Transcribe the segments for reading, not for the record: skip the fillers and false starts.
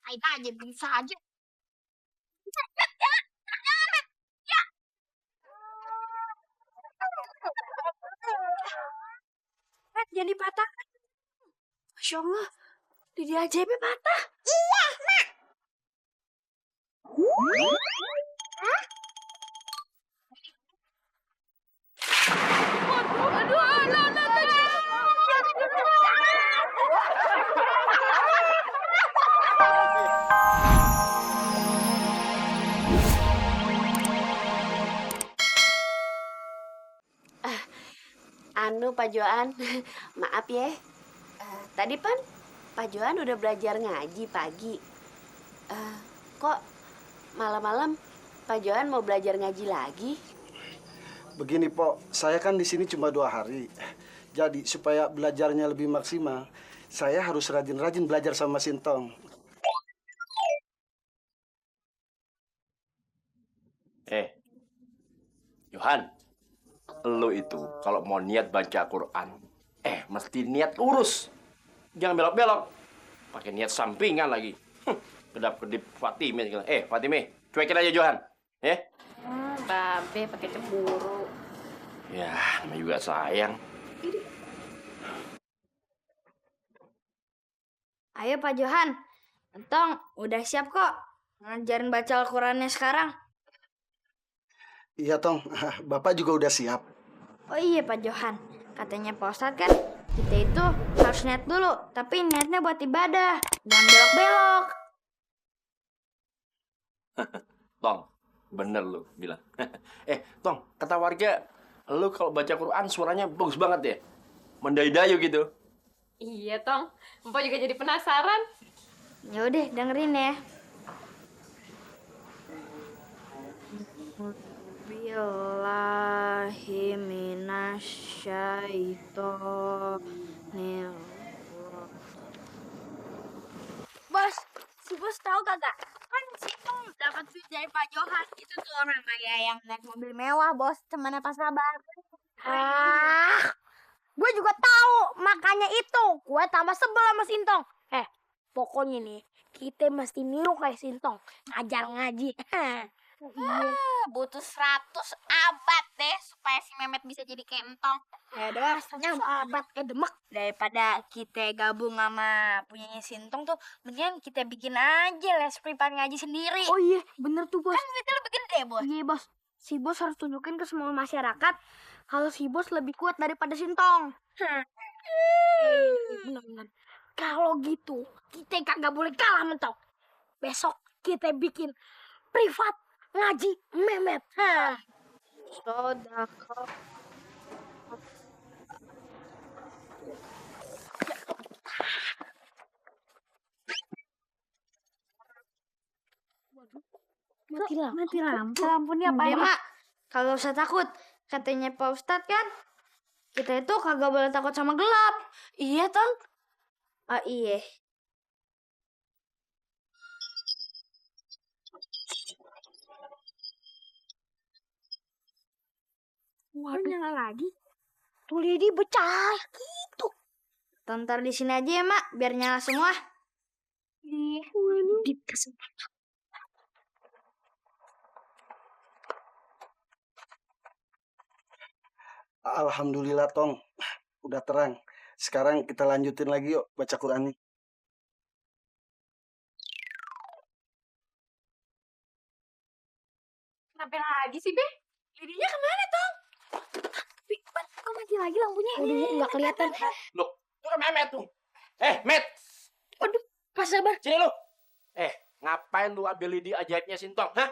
Ngapain aja bisa aja. Jangan dipatahkan. Masya Allah, lidi ajaibnya patah. Pak Joan, maaf ya. Tadi Pak Joan udah belajar ngaji pagi. Kok malam-malam Pak Joan mau belajar ngaji lagi? Begini, Pok, saya kan di sini cuma 2 hari. Jadi supaya belajarnya lebih maksimal, saya harus rajin-rajin belajar sama Sintong. Johan, lu itu kalau mau niat baca Quran, mesti niat lurus. Jangan belok-belok. Pakai niat sampingan lagi. Kedap-kedip Fatime. Fatime, cuekin aja Johan. Babe pakai cemburu. Ya, namanya juga sayang. Ayo Pak Johan, Entong udah siap kok ngajarin baca Al-Qurannya sekarang. Iya, Tong. Bapak juga udah siap. Oh iya Pak Johan, katanya Pak Ustadz kan kita itu harus niat dulu, tapi niatnya buat ibadah, jangan belok-belok. Tong, bener lu bilang. Tong, kata warga, lu kalau baca Quran suaranya bagus banget ya. Mendayu-dayu gitu. Iya, Tong. Mpok juga jadi penasaran. Ya udah dengerin ya. Billahi minasyaitonir. Bos, si bos tahu kagak? Kan si Tung dapat duit dari Pak Johan. Itu tuh orang kaya yang naik mobil mewah, bos. Temannya Pak Sabar. Gue juga tahu, makanya itu gue tambah sebel sama Sintong. Pokoknya nih, kita mesti niru kayak Sintong, ngajar ngaji. Butuh 100 abad deh supaya si Mehmet bisa jadi kayak Entong. Ya udah, rasanya abad demek. Daripada kita gabung sama punyanya Sintong tuh, mendingan kita bikin aja les privat ngaji sendiri. Oh iya, bener tuh bos. Kan duitnya lebih gede, bos. Iya bos, si bos harus tunjukin ke semua masyarakat kalau si bos lebih kuat daripada Sintong. Bener-bener. Kalau gitu, kita kagak boleh kalah mentok. Besok kita bikin privat ngaji Mehmet. Sodako. Mati lampu. Lampunya apa ya, Mak? Kagak usah takut. Katanya Pak Ustadz kan, kita itu kagak boleh takut sama gelap. Iya, Tong. Oh, iya. Waduh, nyala lagi. Tuh lidi bercahaya gitu. Tontar di sini aja ya, Mak, biar nyala semua. Iya. Di kesempatan. Alhamdulillah, Tong. Udah terang. Sekarang kita lanjutin lagi yuk baca Quran nih. Kenapa lagi sih, Be? Lidinya kemana, Tong? Kok mati lagi lampunya? Udah nggak kelihatan. Loh, itu kan Mehmet tuh. Met. Waduh, Pak Sabar. Sini lu. Ngapain lu ambil lidi ajaibnya Sintong, hah?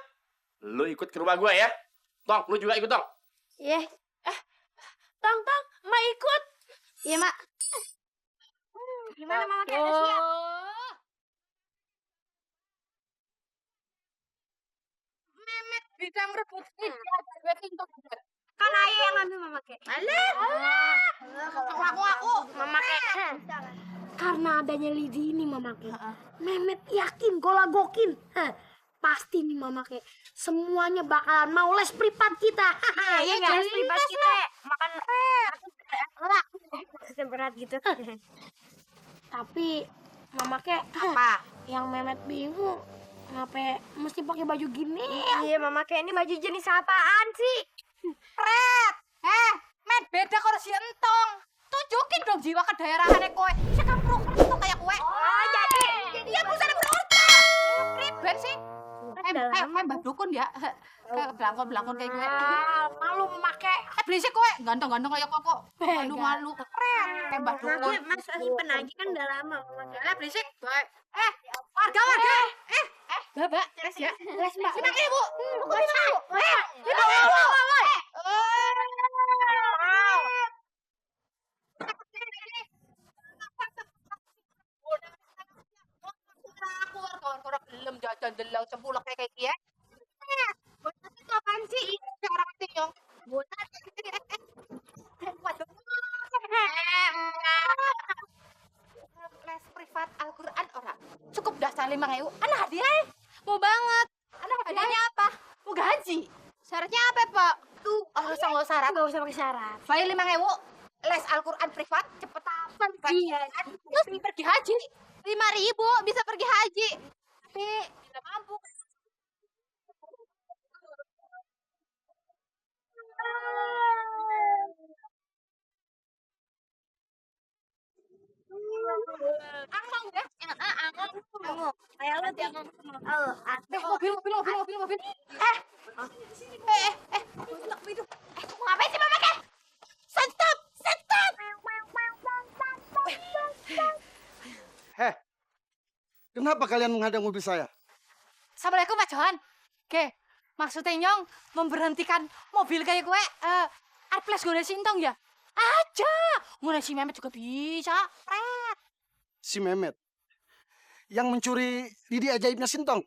Lu ikut ke rumah gua ya. Tong, lu juga ikut, Tong. Iya. Tong, Mak ikut. Iya, Mak. Gimana Mama Kek? Udah siap? Mehmet bisa merebut gue Sintong. Kan ayah yang ngambil Mama Kek. Aku Mama Kek. Karena adanya lidi ini Mama Kek. Mehmet yakin golagokin. Pasti nih Mama Kek. Semuanya bakalan mau les privat kita. Iya, les privat kita makan berat gitu. Tapi Mama kek apa? Yang Mehmet bingung. Ngapa mesti pakai baju gini ya? Iya, Mama kek ini baju jenis apaan sih? Pret. Met beda kalau si Entong. Tunjukin dong jiwa kedaerahannya kowe. Sekampung tuh kayak kowe. Oh, jadi Iya, busana berurta. Priben sih. Mbak Dukun ya. Kayak belangkon-belangkon kayak gue. Malu memakai. Berisik kowe. Ganteng-ganteng kayak kok. Malu-malu. Keren. Kayak Mbak Dukun. Mas simpen aja kan udah lama. Berisik. Warga. Babak, les ya. Les Mbak. 5.000. Buku 5.000. 5.000. Kawan-kawan belum jajan delang cempulak kayak gini ya. Bonat itu apaan sih? Ini orang tinggal. Bonat. Waduh. Les privat Al-Quran orang. Cukup dasar 5.000. Anak hadiah. Mau banget. Anak hadiahnya apa? Mau gaji. Syaratnya apa, Pak? Tuh, nggak usah syarat. Nggak usah pakai syarat. Bayar 5.000. Les Al-Quran privat. Cepet apa? Iya. Terus pergi haji. 5.000 bisa pergi haji. Tapi tidak mampu. Angong ya? Angong. Kayak lu tiap Mobil. Mau ngapain sih Mama Kek? Stop. Heh, kenapa kalian menghadang mobil saya? Assalamualaikum Pak Johan. Oke, maksudnya Nyong memberhentikan mobil kayak gue. Arples gue sintong ya? Aja. Mulai si Mehmet juga bisa. Si Mehmet yang mencuri lidi ajaibnya Sintong.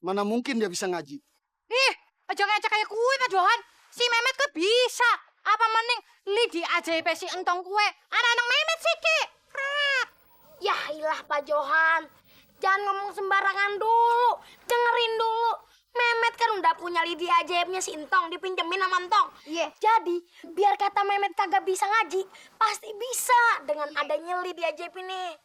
Mana mungkin dia bisa ngaji? Ih, aja kayak kue Pak Johan. Si Mehmet kok bisa. Apa mending lidi ajaib si entong kue. Anak-anak Mehmet sih, Ki. Ya ilah Pak Johan. Jangan ngomong sembarangan dulu. Dengerin dulu. Mehmet kan udah punya lidi ajaibnya si Entong, dipinjemin sama Entong. Iya. Jadi, biar kata Mehmet kagak bisa ngaji, pasti bisa dengan adanya lidi ajaib ini.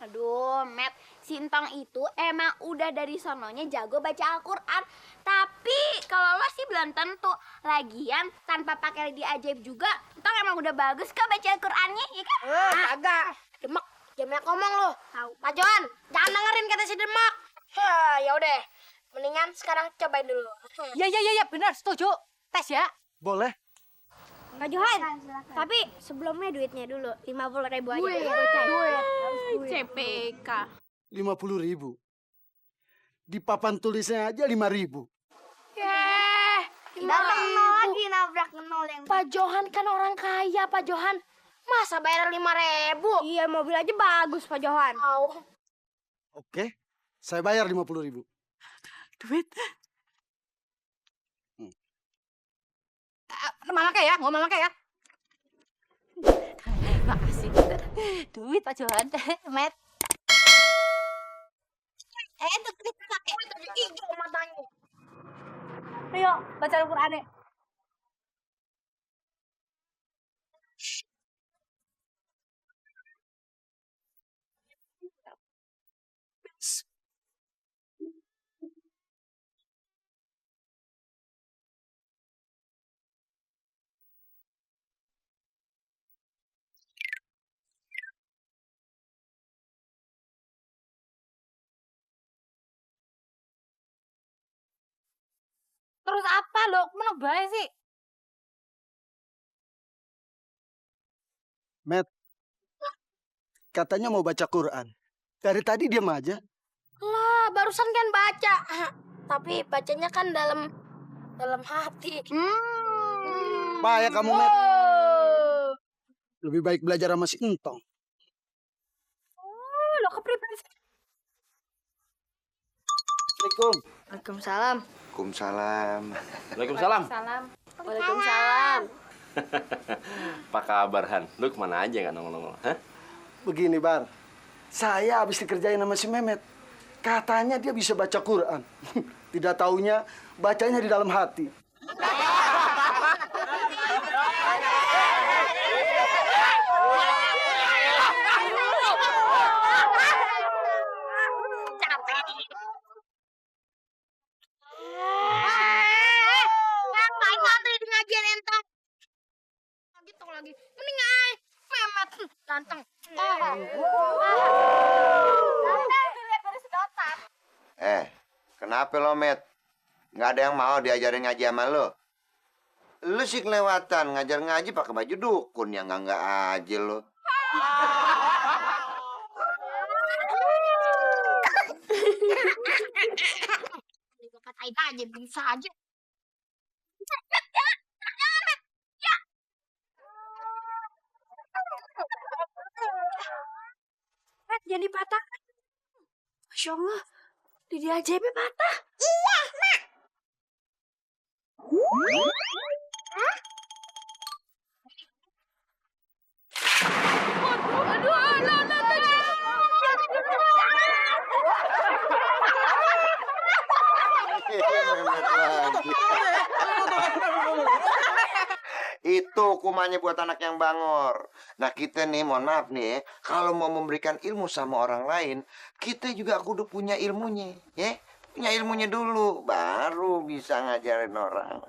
Aduh, Met, Sintong itu emang udah dari sononya jago baca Al-Quran. Tapi kalau lo sih belum tentu. Lagian tanpa pakai lidi ajaib juga, Entong emang udah bagus kok baca Al-Qurannya, ya kan? Kagak. Demak, jangan ngomong lo. Tahu. Pak Johan, jangan dengerin kata si Demak. Ya udah. Mendingan sekarang cobain dulu. Ya, benar, setuju. Tes ya. Boleh? Pak Johan, tapi sebelumnya duitnya dulu 50.000 aja. Duit. CPK. 50.000. Di papan tulisnya aja 5.000. Lagi nabrak nol yang. Pak Johan kan orang kaya, Pak Johan. Masa bayar 5.000? Iya, mobil aja bagus, Pak Johan. Oke, saya bayar 50.000. Duit. Mama kayak ya, ngomong Mama kayak ya. Makasih. Duit Pak Johan, Met. Duit pakai hijau matanya. Ayo, baca Al-Qur'annya. Terus apa lo? Mana bae sih? Met, katanya mau baca Quran. Dari tadi diam aja. Lah, barusan kan baca. Tapi bacanya kan dalam hati. Bahaya kamu, Met. Lebih baik belajar sama si Entong. Lo kepribadian. Assalamualaikum. Waalaikumsalam. Waalaikumsalam. Waalaikumsalam. Waalaikumsalam. Apa kabar, Han? Lu kemana aja nggak nongol-nongol? Hah? Begini, Bar. Saya habis dikerjain sama si Mehmet. Katanya dia bisa baca Quran. Tidak taunya bacanya di dalam hati. gitu lagi. Mending ay, Memet ganteng. Kenapa lo, Met? Nggak ada yang mau diajarin ngaji sama lo? Lu sih kelewatan ngajar ngaji pakai baju dukun yang nggak aja lo. Gue katain aja bisa aja. Met, jangan dipatahkan. Masya Allah, lidi ajaibnya patah. Itu hukumannya buat anak yang bangor. Nah kita nih, mohon maaf nih, kalau mau memberikan ilmu sama orang lain, kita juga kudu punya ilmunya, ya. Punya ilmunya dulu, baru bisa ngajarin orang.